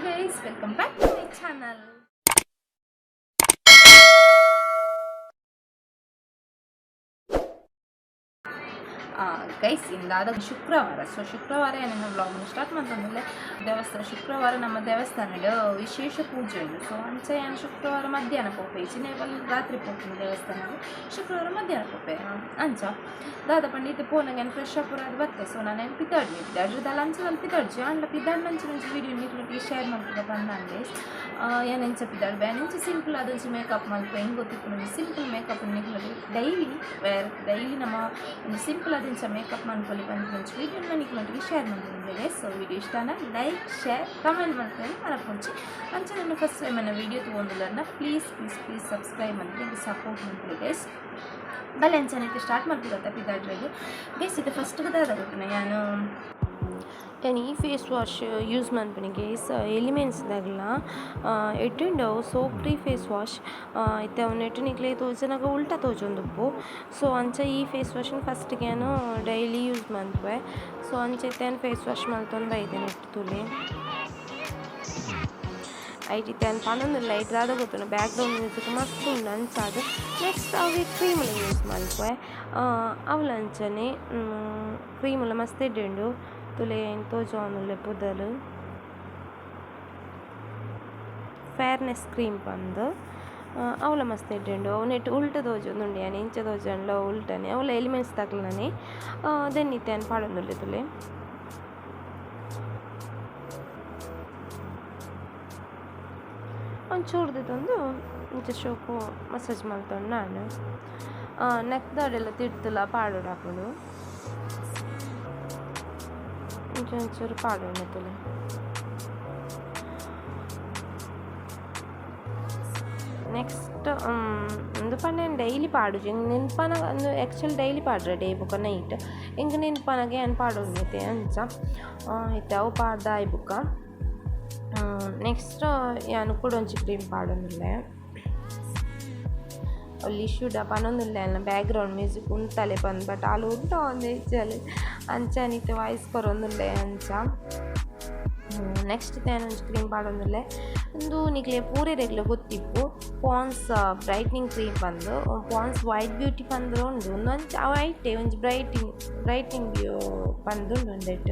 Guys, welcome back to my channel. Guys, ಇಂದಾದ ಶುಕ್ರವಾರ. ಸೊ ಶುಕ್ರವಾರ ನನ್ನ ವ್ಲಾಗ್ನ ಸ್ಟಾರ್ಟ್ ಮಾಡ್ತಂದ್ರೆ ದೇವಸ್ಥಾನ. ಶುಕ್ರವಾರ ನಮ್ಮ ದೇವಸ್ಥಾನದ ವಿಶೇಷ ಪೂಜೆ ಉಂಟು. ಸೊ ಅಂಚ ಯಾನ್ ಶುಕ್ರವಾರ ಮಧ್ಯಾಹ್ನ ಪೋಪೆ. ಇಚಿನೇ ರಾತ್ರಿ ಪೋಪುನ ದೇವಸ್ಥಾನ, ಶುಕ್ರವಾರ ಮಧ್ಯಾಹ್ನ ಪೋಪೆ. ಅಂಚ ದಾದ ಪಂಡ ಇತ್ತೆ ಪೋನಾಗ ಏನು ಫ್ರೆಶ್ ಅಪ್ ಅದು ಬತ್ತೆ. ಸೊ ನಾನು ಏನು ಪಿದಾಡ್ನಿ, ಪಿದಾಡ್ರದಲ್ಲ ಅಂಚ ಪಿದಾಡ್ಜಿ ಆಂಡ ಪಿದಾಡ್ ನಂಚ ಒಂಜಿ ವೀಡಿಯೋ ನಿಕ್ಲೆಗ್ ಶೇರ್ ಮಲ್ಪುಗ ಪಂದಾಂಡೆ. ಏನ್ ಎಂಚ ಪಿದಾಡ್ ಬ್ಯಾನ್ ಇಂಚ ಸಿಂಪಲ್ ಆದಂಚ ಮೇಕಪ್ ಮಲ್ಪ ಹೆಂಗೆ ಗೊತ್ತಿತ್ತು. ಸಿಂಪಲ್ ಮೇಕಪ್ ನಿಕ್ಲೆಗ್ ಡೈಲಿ ವೇರ್, ಡೈಲಿ ನಮ್ಮ ಒಂದು ಸಿಂಪಲ್ ಆದಿಂಚ ಮೇಕಪ್ ಮನ್ಪೊಲಿ ಪನ್ಪುನ ವೀಡಿಯೋನ ನಿಕ್ಲೊಟ್ಟಿಗೆ ಶೇರ್ ಮಲ್ತೊಂದುಲ್ಲೆ. ಸೊ ವೀಡಿಯೋ ಇಷ್ಟನ ಲೈಕ್, ಶೇರ್, ಕಮೆಂಟ್ ಮಲ್ಪೆರೆ ಮರಪೊಡ್ಚಿ. ಅಂಚ ನನ್ನ ಫಸ್ಟ್ ಟೈಮ್ ನನ್ನ ವೀಡಿಯೋ ತಗೊಂಡಿಲ್ಲ, ಪ್ಲೀಸ್ ಪ್ಲೀಸ್ ಪ್ಲೀಸ್ ಸಬ್ಸ್ಕ್ರೈಬ್ ಮಲ್ಪಿ, ಸಪೋರ್ಟ್ ಮಲ್ಪುಲೆ ಗೈಸ್. ಬಲ್ಲೆ ಅಂಚನೆ ಸ್ಟಾರ್ಟ್ ಮಲ್ಪುಗತ್ತ ಪಿದಾಡ್ರೆಗ್ ಗೈಸ್. ಇದು ಫಸ್ಟ್ ದಾದ ಗೊತ್ತುನ, ಯಾನು ಯಾನ್ ಈ ಫೇಸ್ ವಾಶ್ ಯೂಸ್ ಮನ್ಪುನಿ ಗೈಸ್. ಎಲಿಮೆಂಟ್ಸ್ ದಾಗಲ ಎಡ್ಡೆ ಅವು ಸೋಪ್ ಫ್ರೀ ಫೇಸ್ ವಾಶ್. ಇತ್ತೆ ಅವು ನೆಟ್ ನಿಕ್ಲೆ ತೋಜನಗ ಉಲ್ಟಾ ತೋಜೊಂದುಪ್ಪು. ಸೊ ಅಂಚ ಈ ಫೇಸ್ ವಾಶ್ ಫಸ್ಟ್ಗೆ ಯಾನು ಡೈಲಿ ಯೂಸ್ ಮನ್ಪುವೆ. ಸೊ ಅಂಚ ಇತ್ತೆ ಯಾನ್ ಫೇಸ್ ವಾಶ್ ಮಲ್ತೊಂದು ಬೈದೆ. ನೆಟ್ ತೂಲೆ, ಐಟ್ ಇತ್ತೆ ಯಾನ್ ಪನೊಂದುಲ್ಲ. ಐಟ್ ದಾದ ಗೊತ್ತುಂಡು, ಬ್ಯಾಕ್ಗ್ರೌಂಡ್ ಮ್ಯೂಸಿಕ್ ಮಸ್ತ್ ಉಂಡು. ಅಂಚಾದ್ ನೆಕ್ಸ್ಟ್ ಅವೆ ಕ್ರೀಮ್ಲ ಯೂಸ್ ಮನ್ಪುವೆ. ಅವ್ಲ ಅಂಚನೆ ಕ್ರೀಮ್ಲ ಮಸ್ತ್ ಎಡ್ಡೆ ಉಂಡು. ತೂಲೆ, ಐನ್ ತೋಜೊಂದುಲ್ಲೆ ಪುದರ್, ಫೇರ್ನೆಸ್ ಕ್ರೀಮ್ ಪಂದ್. ಅವ್ಲ ಮಸ್ತ್ ಎಡ್ಡೆ ಉಂಡು. ಅವು ನೆಟ್ ಉಲ್ಟ ತೋಜೊಂದುಂಡು, ಯಾನ್ ಎಂಚ ತೋಜೊಂಡ್ಲ ಉಲ್ಟನೆ. ಅವ್ಲ ಎಲಿಮೆಂಟ್ಸ್ ತಕ್ಲನೆ. ದೆನ್ ಇತ್ತೆ ಯಾನ್ ಪಾಡೊಂದುಲ್ಲೆ ತೂಲೆ. ಒಂಚೂರು ದೆತೊಂದು ಇಂಚ ಶೋಕು ಮಸಾಜ್ ಮಲ್ತೊಂಡು ನಾನು ನೆಕ್ ದಾಡೆಲ್ಲ ತಿರ್ತುಲ ಪಾಡೊಡಾಪುಂಡು. ಇಂಚ ಒಂಚೂರು ಪಾಡೊಂಡು ತೂಲೆ. ನೆಕ್ಸ್ಟ್ ಉಂದು ಪಂಡ ಯಾನ್ ಡೈಲಿ ಪಾಡುಜಿ, ಎಂಕ್ ನೆನ್ಪಾನಗ. ಉಂದು ಆ್ಯಕ್ಚುಲಿ ಡೈಲಿ ಪಾಡ್ರೆ ಡೇ ಬೊಕ ನೈಟ್. ಎಂಕ್ ನೆನ್ಪಾನಗ ಯಾನ್ ಪಾಡೊಂದಿತ್ತೆ ಅಂಚ. ಇತ್ತೆ ಅವು ಪಾಡ್ದಾಯಿ ಬೊಕ್ಕ ನೆಕ್ಸ್ಟ್ ಯಾನ್ ಕುಡೊಂಜಿ ಕ್ರೀಮ್ ಪಾಡೊಂದುಲ್ಲೆ. ಲಿಶುಡ ಪನೊಂದುಲ್ಲೆ ಎನ್ನ ಬ್ಯಾಕ್ಗ್ರೌಂಡ್ ಮ್ಯೂಸಿಕ್ ಉಂತಲೆ ಪಂದ್, ಬಟ್ ಆಲ್ ಉಂಡು ಇಜ್ಜಲ್. ಅಂಚ ಇತ್ತೆ ವಾಯ್ಸ್ ಕೊರೊಂದುಲ್ಲೆ ಅಂಚ. ನೆಕ್ಸ್ಟ್ ಯಾನ್ ಒಂಜಿ ಕ್ರೀಮ್ ಪಾಡೊಂದುಲ್ಲೆ. ಉಂದು ನಿಕ್ಲೆ ಪೂರೆರೆಗ್ಲ ಗೊತ್ತಿಪ್ಪು, ಪಾನ್ಸ್ ಬ್ರೈಟ್ನಿಂಗ್ ಕ್ರೀಮ್ ಪಂದ್. ಪಾನ್ಸ್ ವೈಟ್ ಬ್ಯೂಟಿ ಪಂದ್ ಉಂಡು. ಉಂದೊಂಜಿ ವೈಟೇ ಒಂಜಿ ಬ್ರೈಟಿಂಗ್ ಬ್ರೈಟ್ನಿಂಗ್ ಪಂದ್ ಉಂಡು ಉಂದೆಟ್.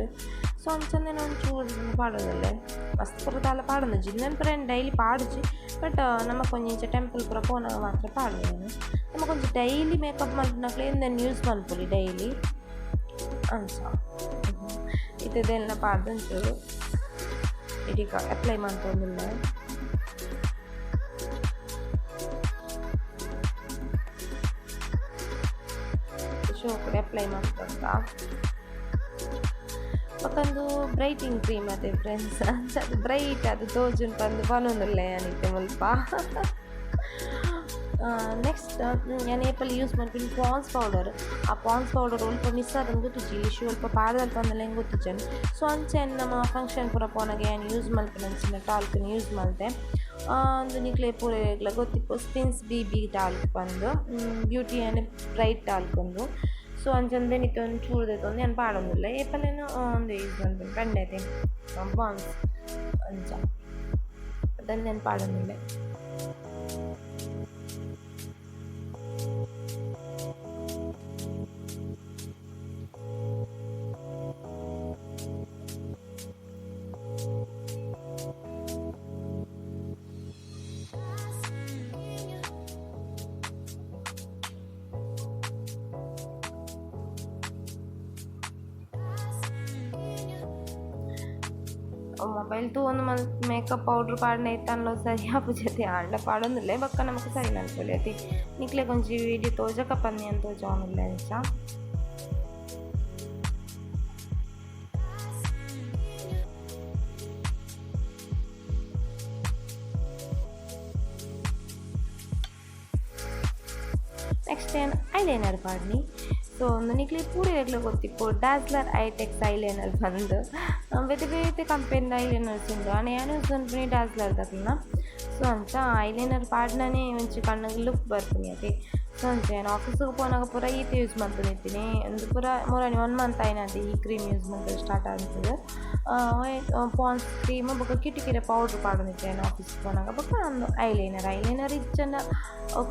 ಸೊ ಅಂಚನೆ ಒಂಚೂರು ಪಾಡೊಂದುಲ್ಲೆ. ಮಸ್ತ್ ಪೂರ ದಾಲ ಪಾಡೊಂದುಜ್ಜಿ. ಉಂದೆನ್ ಪೂರ ಯಾನ್ ಡೈಲಿ ಪಾಡುಜಿ, ಬಟ್ ನಮಕ್ ಒಂಜಿ ಇಂಚ ಟೆಂಪಲ್ ಪೂರ ಪೋನಗ ಮಾತ್ರ ಪಾಡುವೆ. ನಮಕ್ ಒಂಜಿ ಡೈಲಿ ಮೇಕಪ್ ಮಲ್ಪುನಕ್ಲೆ ಇಂದೆನ್ ಯೂಸ್ ಮನ್ಪೊಲಿ ಡೈಲಿ ಅಂಚ. ಇತ್ತೆ ದೆನ್ನ ಪಾಡ್ದ್ ಒಂಚೂರು ಇಡೀಕ ಅಪ್ಲೈ ಮಂತೊಂದುಲ್ಲೆ. ಶೋಕುಡು ಅಪ್ಲೈ ಮಲ್ತೊಂದ. ಬೊಕ ಬ್ರೈಟಿಂಗ್ ಕ್ರೀಮ್ ಅತೆ ಫ್ರೆಂಡ್ಸ್, ಅಂಚ ಅದು ಬ್ರೈಟ್ ಅದು ತೋಜುಂಡು ಪಂದ್ ಪನೊಂದುಲ್ಲೆ ಯಾನ್ ಇತ್ತೆ ಮುಲ್ಪ. ನೆಕ್ಸ್ಟ್ ಯಾನ್ ಏಪಲ ಯೂಸ್ ಮನ್ಪಿನ ಪಾನ್ಸ್ ಪೌಡರ್. ಆ ಪಾನ್ಸ್ ಪೌಡರ್ ಒಲ್ಪ ಮಿಸ್ ಆತಂದ್ ಗೊತ್ತುಜ್ಜಿ, ಲಿಶು ಒಲ್ಪ ಪಾಡ್ದಲ್ಪ ಪಂದಲ ಎಂಕ್ ಗೊತ್ತುಜ್ಜಂಡ್. ಸೊ ಅಂಚ ಯಾನ್ ನಮ್ಮ ಫಂಕ್ಷನ್ ಪೂರ ಪೋನಗ ಯಾನ್ ಯೂಸ್ ಮಲ್ಪುನಂಚಿನ ಟಾಲ್ಕ್ನ್ ಯೂಸ್ ಮಲ್ತೆ. ಉಂದು ನಿಕ್ಲೆ ಪೂರೆಗ್ಲ ಗೊತ್ತಿಪ್ಪು, ಸ್ಪಿನ್ಸ್ ಬಿ ಬಿ ಟಾಲ್ಕ್ ಪಂದ್, ಬ್ಯೂಟಿ ಆ್ಯಂಡ್ ಬ್ರೈಟ್ ಟಾಲ್ಕ್ ಉಂದು. ಸೊ ಅಂಚ ಇತ್ತೆ ಒಂಚೂರು ದೆತೊಂದು ಯಾನ್ ಪಾಡೊಂದುಲ್ಲೆ. ಏಪಲೇನು ಉಂದು ಯೂಸ್ ಮನ್ಪುನಿ ಪಂಡೆ ಪಾನ್ಸ್. ಅಂಚ ಅದನ್ನ ಯಾನ್ ಪಾಡೊಂದುಲ್ಲೆ. ಮೊಬೈಲ್ ತೂವೊಂದು ಮಲ್ ಮೇಕಪ್ ಪೌಡ್ರ್ ಪಾಡ್ನೆ ಇತ್ತನ್ಲೋ ಸರಿ ಆಪುಜತೆ. ಆಂಡ ಪಾಡೊಂದುಲ್ಲೆ, ಬೊಕ್ಕ ನಮಕ್ ಸರಿ ಮನ್ಪೊಲಿ ಅತೆ. ನಿಕ್ಲೆಗ್ ಒಂಜಿ ವೀಡಿಯೋ ತೋಜಕ ಪಂದ್ ಯಾನ್ ತೋಜಾವೊಂದುಲ್ಲೆ ಅಂಚ. ನೆಕ್ಸ್ಟ್ ಯಾನ್ ಐಲೈನರ್ ಪಾಡ್ನಿ. ಸೊ ನಿಕ್ಲೆಗ್ ಪೂರೆಗ್ಲ ಗೊತ್ತಿಪ್ಪು, ಡಾಸ್ಲರ್ ಐಟೆಕ್ಸ್ ಐಲೈನರ್ ಪಂದ್. ಬೇತೆ ಬೇತೆ ಕಂಪೆನಿದ ಐಲೈನರ್ಸ್ ಉಂಡು ಆಂಡ ಯಾನ್ ಯೂಸ್ ಮನ್ಪುನಿ ಡಾಜ್ಲರ್ ದಕ್ಲೆನ. ಸೊ ಅಂಚ ಐಲೈನರ್ ಪಾಡ್ನನೇ ಒಂಜಿ ಕಣ್ಣುಗ್ ಲುಕ್ ಬರ್ಪುನಿ ಅತೆ. ಸೊ ಅಂಚ ಯಾನ್ ಆಫೀಸ್ಗ್ ಪೋನಗ ಪೂರ ಈತೆ ಯೂಸ್ ಮಲ್ತೊಂದಿತ್ತಿನಿ. ಉಂದು ಪೂರ ಮುರಾನಿ 1 ಮಂತ್ ಆಯಿನತೆ ಈ ಕ್ರೀಮ್ ಯೂಸ್ ಮಲ್ಪೆರೆ ಸ್ಟಾರ್ಟ್ ಆತುದು. ಪಾಂಡ್ಸ್ ಕ್ರೀಮ್ ಬೊಕ ಕಿಟಿಕಿದ ಪೌಡರ್ ಪಾಡೊಂದಿತ್ತೆ ಯಾನ್ ಆಫೀಸ್ ಪೋನಗ. ಬೊಕ ಉಂದು ಐಲೈನರ್ ಐಲೈನರ್ ಇಜ್ಜಂಡ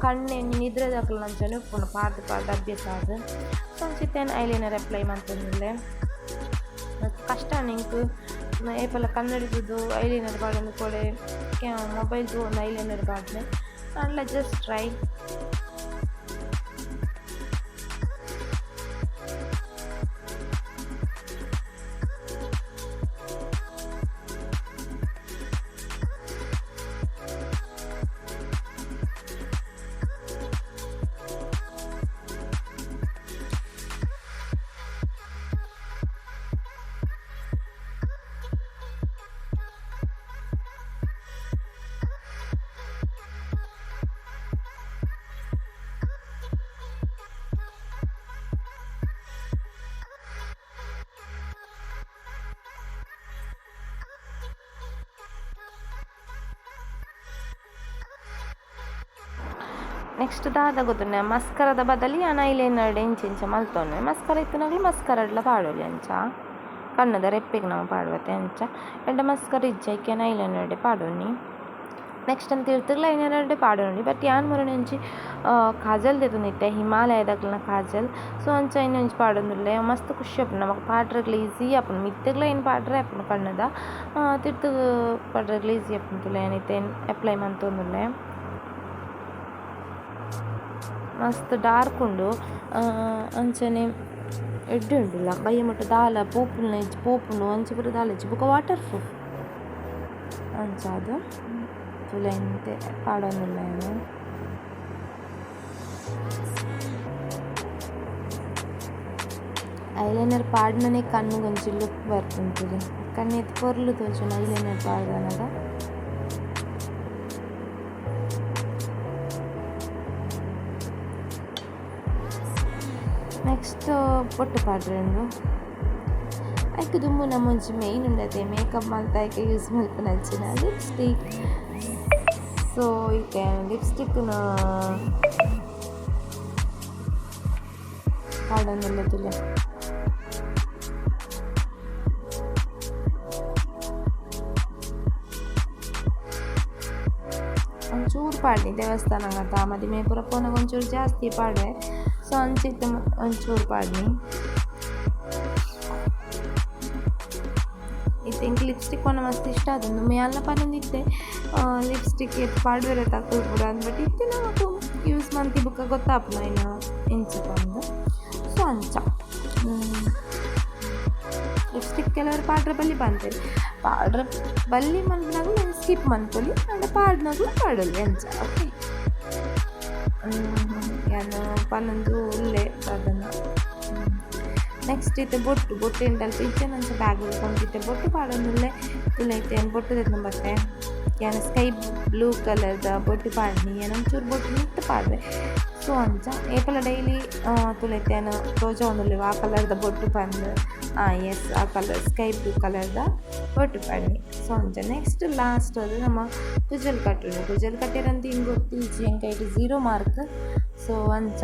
ಕಣ್ಣು ನಿದ್ರೆದಕಲ್ನ ಅಂಚನೆ ಉಪ್ಪುಂಡು ಪಾಡ್ದ್ ಪಾಡ್ದ್ ಅಭ್ಯಾಸ ಆದ್. ಸೊ ಅಂಚ ಇತ್ತೆ ಯಾನ್ ಐಲೈನರ್ ಅಪ್ಲೈ ಮಲ್ತೊಂದುಲ್ಲೆ. ಕಷ್ಟ ಎಂಕ್ ಏಪಲ ಕನ್ನಡಿ ತೂದು ಐಲೈನರ್ ಪಾಡೊಂದು ಕೋಡೆ ಮೊಬೈಲ್ ತೂವೊಂದು ಐಲೈನರ್ ಪಾಡ್ದೆ ಆಂಡಲ ಜಸ್ಟ್ ಟ್ರೈ. ನೆಕ್ಸ್ಟ್ ದಾದ ಗೊತ್ತುಂಡೆ ಮಸ್ಕರದ ಬದಲಿ ಯಾನ್ ಐಲೈನರ್ಡ್ ಇಂಚ ಇಂಚ ಮಲ್ತೊನ್ವೆ. ಮಸ್ಕರ ಇತ್ತಿನಗಲು ಮಸ್ಕರಡ್ಲ ಪಾಡೊಲಿ ಅಂಚ ಕಣ್ಣುದ ರೆಪ್ಪೆಗ್ ನಮ ಪಾಡುವತೆ ಅಂಚ ಎಡ್ಡೆ ಮಸ್ಕರ ಇಜ್ಜಿ ಐಕ್ ಯಾನ್ ಐಲೈನರ್ಡೆ ಪಾಡೊನಿ. ನೆಕ್ಸ್ಟ್ ಅಂತ ತಿರ್ತುಗ್ಲ ಐಲೈನರ್ಡೆ ಪಾಡೊನೊಲಿ ಬಟ್ ಯಾನ್ ಮುರಾನಿ ಒಂಜಿ ಕಾಜಲ್ ದೆತೊಂದಿತ್ತೆ ಹಿಮಾಲಯದಕ್ಲೆನ ಕಾಜಲ್. ಸೊ ಅಂಚ ಐನ್ ಒಂಜಿ ಪಾಡೊಂದುಲ್ಲೆ ಮಸ್ತ್ ಖುಷಿ ಆಪುಂಡು ನಮಕ್ ಪಾಡ್ರೆಗ್ಲ ಈಸಿ ಆಪುಂಡು ಮಿತ್ತುಗ್ಲ ಐನ್ ಪಾಡ್ರೆ ಆಪುಂಡು ಕಣ್ಣುದ ತಿರ್ತುಗು ಪಾಡ್ರೆಗ್ಲ ಈಸಿ ಆಪುಂಡು ತೂಲೆ ಯಾನ್ ಇತ್ತೆ ಅಪ್ಲೈ ಮಂತೊಂದುಲ್ಲೆ. ಮಸ್ತ್ ಡಾರ್ಕ್ ಉಂಡು ಅಂಚನೆ ಎಡ್ಡೆ ಉಂಡುಲ ಬಯ್ಯ ಮುಟ್ಟ ದಾಲ ಪೋಪುನ ಇಜ್ಜಿ ಪೋಪುಂಡು ಅಂಚ ಪೂರ ದಾಲ ಇಜ್ಜಿ ಬೊಕ ವಾಟರ್ ಪ್ರೂಫ್ ಅಂಚಾದ್ ತೂಲೆ ಇಂತೆ ಪಾಡೊಂದುಲ್ಲೆ ಯಾನ್. ಐಲೈನರ್ ಪಾಡ್ನನೆ ಕಣ್ಣುಗೊಂಜಿ ಲುಕ್ ಬರ್ಪುಂಡು ತೂಲೆ ಕಣ್ಣು ಏತ್ ಪೊರ್ಲು ತೋಜುಂಡು ಐಲೈನರ್ ಪಾಡ್ದನಗ. ನೆಕ್ಸ್ಟ್ ಬೊಟ್ಟು ಪಾಡ್ರೆ ಉಂಡು. ಐಕ್ ದುಂಬು ನಮ ಒಂಜಿ ಮೈನ್ ಉಂಡತೆ ಮೇಕಪ್ ಮಲ್ತ ಐಕ್ ಯೂಸ್ ಮಲ್ಪುನಂಚಿನ ಲಿಪ್ಸ್ಟಿಕ್. ಸೊ ಇತ್ತೆ ಲಿಪ್ಸ್ಟಿಕ್ ನು ಪಾಡೊಂದುಲ್ಲೆ ತೂಲೆ. ಒಂಚೂರು ಪಾಡ್ನಿ ದೇವಸ್ಥಾನಗತ ಮದಿಮೆ ಪೂರ ಪೋನಗ ಒಂಚೂರು ಜಾಸ್ತಿ ಪಾಡುವೆ. ಸೊ ಅಂಚ ಇತ್ತೆ ಒಂಚೂರು ಪಾಡ್ನಿ. ಇತ್ತೆ ಎಂಕ್ ಲಿಪ್ಸ್ಟಿಕ್ ಪಂಡ ಮಸ್ತ್ ಇಷ್ಟ ಆತುಂಡು ಯಾನ್ಲ ಪನೊಂದಿತ್ತೆ ಲಿಪ್ಸ್ಟಿಕ್ ಏತ್ ಪಾಡುವೆರೆ ತಕ್ಕುಲು ಪೂರ ಅಂದ್ ಬಟ್ ಇತ್ತೆ ನಮಕ್ ಯೂಸ್ ಮಂತಿ ಬೊಕ ಗೊತ್ತಾಪುಂಡು ಐನ ಎಂಚ ಪಂದ್. ಸೊ ಅಂಚ ಲಿಪ್ಸ್ಟಿಕ್ ಕೆಲವೆರ್ ಪಾಡ್ರೆ ಬಲ್ಲಿ ಪನ್ಪೆರ್ ಪಾಡ್ರೆ ಬಲ್ಲಿ ಮನ್ಪುನಗುಲು ಸ್ಕಿಪ್ ಮನ್ಪೊಲಿ ಆಂಡ ಪಾಡ್ನಗುಲು ಪಾಡೊಲಿ ಅಂಚ ಓಕೆ. ಯಾನ್ ಪನೊಂದು ಉಲ್ಲೆ ದಾದನ. ನೆಕ್ಸ್ಟ್ ಇತ್ತೆ ಬೊಟ್ಟು ಬೊಟ್ಟು ಎಂಟಲ್ಪ ಇಜ್ಜಂಡ ಬ್ಯಾಗ್ ಇತ್ತೆ ಬೊಟ್ಟು ಪಾಡೊಂದುಲ್ಲೆ. ತೂಲೆ ಇತ್ತೆ ಯಾನ್ ಬೊಟ್ಟು ದೆತ್ತೊಂದು ಬತ್ತೆ. ಯಾನ್ ಸ್ಕೈ ಬ್ಲೂ ಕಲರ್ದ ಬೊಟ್ಟು ಪಾಡ್ನಿ ಯಾನ್ ಒಂಚೂರು ಬೊಟ್ಟು ಮಿತ್ತ್ ಪಾಡ್ವೆ. ಸೊ ಅಂಚ ಏಪಲ ಡೈಲಿ ತೂಲೆ ಇತ್ತೆ ಯಾನ್ ತೋಜಾವೊಂದುಲ್ಲೆ ವಾ ಕಲರ್ದ ಬೊಟ್ಟು ಪಂದ್. ಎಸ್ ಆ ಕಲರ್ ಸ್ಕೈ ಬ್ಲೂ ಕಲರ್ದ ಬೊಟ್ಟು ಪಾಡ್ನಿ. ಸೊ ಅಂಚ ನೆಕ್ಸ್ಟ್ ಲಾಸ್ಟ್ ಅದು ನಮ ಕುಜಲ್ ಕಟ್ಟುನಿ. ಕುಜಲ್ ಕಟ್ಟೆರಂತ ಇಂಕ್ ಗೊತ್ತಿಜ್ಜಿ ಎಂಕ್ ಐಟ್ 0 ಮಾರ್ಕ್. ಸೊ ಅಂಚ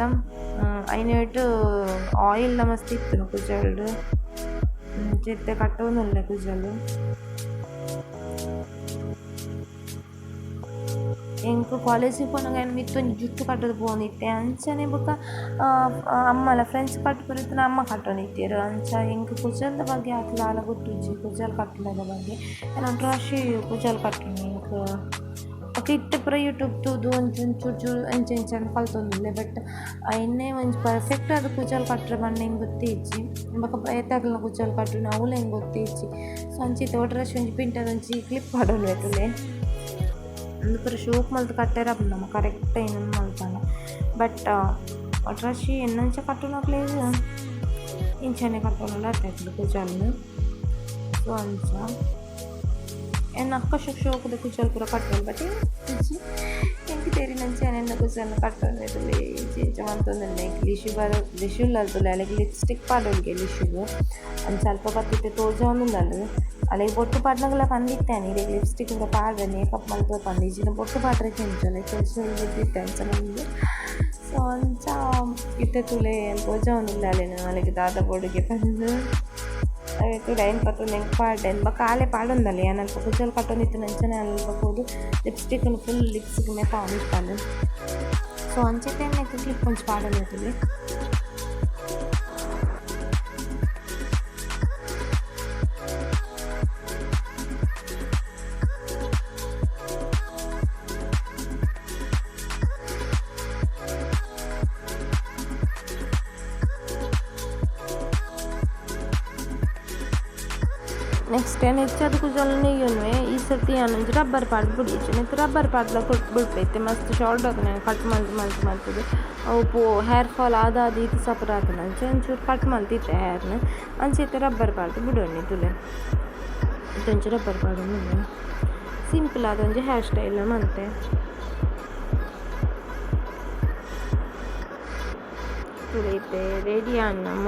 ಐನೇಟ್ ಆಯಿಲ್ ಲ ಮಸ್ತ್ ಇತ್ತುಂಡು ಕುಜಲ್ಡ್ ಅಂಚ ಇತ್ತೆ ಕಟ್ಟೊಂದುಲ್ಲೆ ಕುಜಲ್. ಎಂಕ್ ಕಾಲೇಜಿಗ್ ಪೋನಗ ಯಾನ್ ಮಿತ್ತ್ ಒಂಜಿ ಜುಟ್ಟು ಕಟ್ಟುದು ಪೋವೊಂದಿತ್ತೆ ಅಂಚನೆ ಬೊಕ ಅಮ್ಮಲ ಫ್ರೆಂಚ್ ಕಟ್ ಪೂರ ಇತ್ತ್ಂಡ ಅಮ್ಮ ಕಟ್ಟೊಂದಿತ್ತೆರ್. ಅಂಚ ಎಂಕ್ ಕುಜಲ್ದ ಬಗ್ಗೆ ಆತ್ ದಾಲ ಗೊತ್ತುಜ್ಜಿ ಕುಜಲ್ ಕಟ್ಟುನೆದ ಬಗ್ಗೆ. ಯಾನ್ ಒಟ್ರಾಶಿ ಕುಜಲ್ ಕಟ್ಟುನಿ ಎಂಕ್ ಬೊಕ ಇತ್ತೆ ಪೂರ ಯೂಟ್ಯೂಬ್ ತೂದು ಒಂಚಿ ಒಂಚೂರು ಚೂರು ಅಂಚ ಇಂಚ ಕಲ್ತೊಂದುಲ್ಲೆ. ಬಟ್ ಐನೆ ಒಂಜಿ ಪರ್ಫೆಕ್ಟ್ ಆದ್ ಕುಜಲ್ ಕಟ್ಟರೆ ಪಂಡ ಎಂಕ್ ಗೊತ್ತೇ ಇಜ್ಜಿ. ಬೊಕ ಏತಾಕ್ಲೆನ ಕುಜಲ್ ಕಟ್ಟುನಿ ಅವ್ಲ ಎಂಕ್ ಗೊತ್ತೇ ಇಜ್ಜಿ. ಸೊ ಅಂಚ ಇತ್ತೆ ಒಟ್ರಾಶಿ ಒಂಜಿ ಪಿಂಟದ ಒಂಜಿ ಕ್ಲಿಪ್ ಪಾಡೊನ್ವೆ ತೂಲೆ. ಉಂದು ಪೂರ ಶೋಕ್ ಮಲ್ತ್ ಕಟ್ಟೆರೆ ಆಪುಂಡು ನಮ ಕರೆಕ್ಟ್ ಐನ್ ಮಲ್ಪಂಡ. ಬಟ್ ಒಟ್ರಾಶಿ ಎನ್ನಂಚ ಕಟ್ಟುನಕ್ಲೆಗ್ ಇಂಚನೆ ಕಟ್ಟೊನೊಡು ಅತೆ ಅಕ್ಲ್ ಕುಜಲ್ನ್. ಸೊ ಅಂಚ ಎನ್ನ ಅಕ್ಕ ಶೋಕುದ ಕುಜಲ್ ಪೂರ ಕಟ್ಟುವಲ್ ಬಟ್ ಇಜ್ಜಿ ಎಂಕ್ ಎಂಕ್ ತೆರಿನಂಚ ಎನ್ನ ಕುಜಲ್ನ್ ಕಟ್ಟೊಂದು ಇಂಚ ಇಂಚ ಮಂತೊಂದುಲ್ಲೆ ಎಂಕ್ ಲಿಶು ಬರ ಲಿಶು ಉಲ್ಲಲ್ ಅಲೆಗ್ ಲಿಪ್ಸ್ಟಿಕ್ ಪಾಡೊಡ್ಗೆ ಲಿಶುಗು ಅಂಚ ಅಲ್ಪ ಬತ್ತಿತ್ತೆ ತೋಜೊಂದುಲ್ಲಲ್ ಅಲೆಗ್ ಬೊಟ್ಟು ಪಾಡ್ನಗಲ ಪಂದಿತ್ತೇನೆ ಇರೆಗ್ ಲಿಪ್ಸ್ಟಿಕ್ ಪೂರ ಪಾಡ್ರೆ ಮೇಕಪ್ ಮಲ್ಪುವೆ ಪಂದ್ ಇಜ್ಜಿಂಡ ಬೊಟ್ಟು ಪಾಡ್ರೆ ಕೆಂಚ ಲೈಕ್ ಬುಡ್ದಿತ್ತೆ ಅಂಚ ಮಂದ್. ಸೊ ಅಂಚ ಇತ್ತೆ ತೂಲೆ ತೋಜೊಂದುಲ್ಲೆ ಅಲೆನ್ ಅಲೆಗ್ ದಾದ ಬೋಡುಗೆ ಪಂದ್. ಅವೆ ತೂಲೆ ಐನ್ ಪತ್ತೊಂದು ಎಂಕ್ ಪಾಡ್ಡೆ ಬೊಕ ಆಲೆ ಪಾಡೊಂದಲ್ಲ ಯಾನ್ ಅಲ್ಪ ಕುಜಲ್ ಕಟ್ಟೊಂದಿತ್ತಿನ ಅಂಚನೆ ಅಲ್ಪ ಪೋದು ಲಿಪ್ಸ್ಟಿಕ್ ಫುಲ್ ಲಿಪ್ಸ್ಗ್ ಮೆಪಾವೊಂದಿತ್ತಲ್. ಸೊ ಅಂಚತೆ ನೆಕ್ಕ್ ಕ್ಲಿಪ್ ಒಂಜಿ ಪಾಡೊಂದೆ ತೂಲೆ. ನೆಕ್ಸ್ಟ್ ಯಾನ್ ಹೆಚ್ಚಾದ್ ಕುಜಲ್ ನೆಯ್ಯೊನುವೆ ಈ ಸರ್ತಿ ಯಾನ್ ಒಂಜಿ ರಬ್ಬರ್ ಪಾಡ್ದ್ ಬುಡಿಯೆರ್ ನೆತ್ತ ರಬ್ಬರ್ ಪಾಡ್ಲ ಬುಡ್ಪೆ ಇತ್ತೆ ಮಸ್ತ್ ಶಾರ್ಟ್ ಆತುಂಡು ಯಾನ್ ಕಟ್ ಮಲ್ತ್ ಮಲ್ತ್ ಮಲ್ತ್‌ದ್ ಅವು ಪೋ ಹೇರ್ ಫಾಲ್ ಆದ್ ಆದ್ ಈತ್ ಸಪುರ ಆತುಂಡು ಅಂಚ ಒಂಚೂರು ಕಟ್ ಮಲ್ತಿತ್ತೆ ಹೇರ್‌ನ್ ಅಂಚ ಇತ್ತೆ ರಬ್ಬರ್ ಪಾಡ್ದ್ ಬುಡೊಂಡೆ ತೂಲೆ. ಇತ್ತೆ ಒಂಚಿ ರಬ್ಬರ್ ಪಾಡೊಂದುಲ್ಲೆ ಸಿಂಪಲ್ ಆದ್ ಒಂಜಿ ಹೇರ್ ಸ್ಟೈಲ್ ಮಂತೆ. ತೂಲೆ ಇತ್ತೆ ರೆಡಿ ಆಂಡ್ ನಮ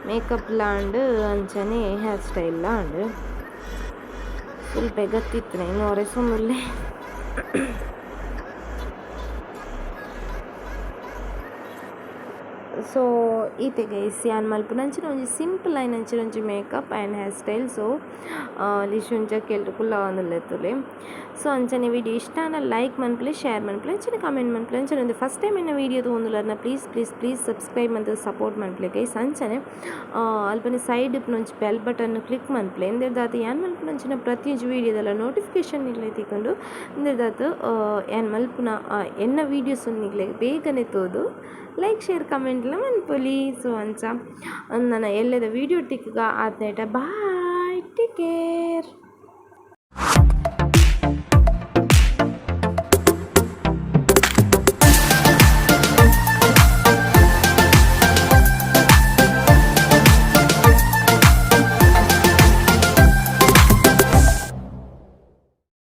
ಮೇಕಪ್ ಲ ಆಂಡ್ ಅಂಚನೆ ಹೇರ್ ಸ್ಟೈಲ್ ಲ ಆಂಡ್. ಫುಲ್ ಬೆಗತ್ತಿತ್ತುನೆ ಒರೆಸೊಂದುಲ್ಲೆ. ಸೊ ಈತೆ ಗೈಸ್ ಯಾನ್ ಮಲ್ಪುನಂಚಿನ ಒಂಜಿ ಸಿಂಪಲ್ ಆಯಿನಂಚಿನ ಒಂಜಿ makeup and hair style. So ಲಿಶು ಒಂಜ ಕೆಲ್ಟ್ ಕುಲ್ಲವೊಂದುಲ್ಲೆ ತೂಲೆ. ಸೊ ಅಂಚನೆ ವಿಡಿಯೋ ಇಷ್ಟ ಆಂಡ ಲೈಕ್ ಮನ್ಪುಲೆ, ಶೇರ್ ಮನ್ಪುಲೆ, ಅಂಚನೆ ಕಮೆಂಟ್ ಮನ್ಪುಲೆ. ಅಂಚನೆ ಉಂದು ಫಸ್ಟ್ ಟೈಮ್ ಎನ್ನ ವಿಡಿಯೋ ತೂವೊಂದುಲ್ಲರ್ನ please please please subscribe ಮಂತ್ support ಮನ್ಪುಲೆ guys. ಅಂಚನೆ ಅಲ್ಪನೆ ಸೈಡ್ ಇಪ್ಪುನ ಒಂಜಿ bell button click ಮನ್ಪುಲೆ. ಇಂದೆರ್ದಾತ್ ಯಾನ್ ಮನ್ಪುನಂಚಿನ ಪ್ರತಿಯೊಂಜಿ ವಿಡಿಯೋದಲ ನೋಟಿಫಿಕೇಶನ್ ನಿಕ್ಲೆಗ್ ತಿಕ್ಕುಂಡು. ಇಂದೆರ್ದಾತ್ ಯಾನ್ ಮನ್ಪುನ ಎನ್ನ ವೀಡಿಯೋಸ್ ನಿಕ್ಲೆಗ್ ಬೇಗನೆ ತೂದು ಲೈಕ್ ಶೇರ್ ಕಮೆಂಟ್ಲ ಮನ್ಪೊಲಿ. ಸೊ ಅಂಚ ನನ ಎಲ್ಲೆದ ವೀಡಿಯೋ ತಿಕ್ಕುಗ ಆತ್ನೇಟ ಬಾಯ್, ಟೇಕ್ ಕೇರ್.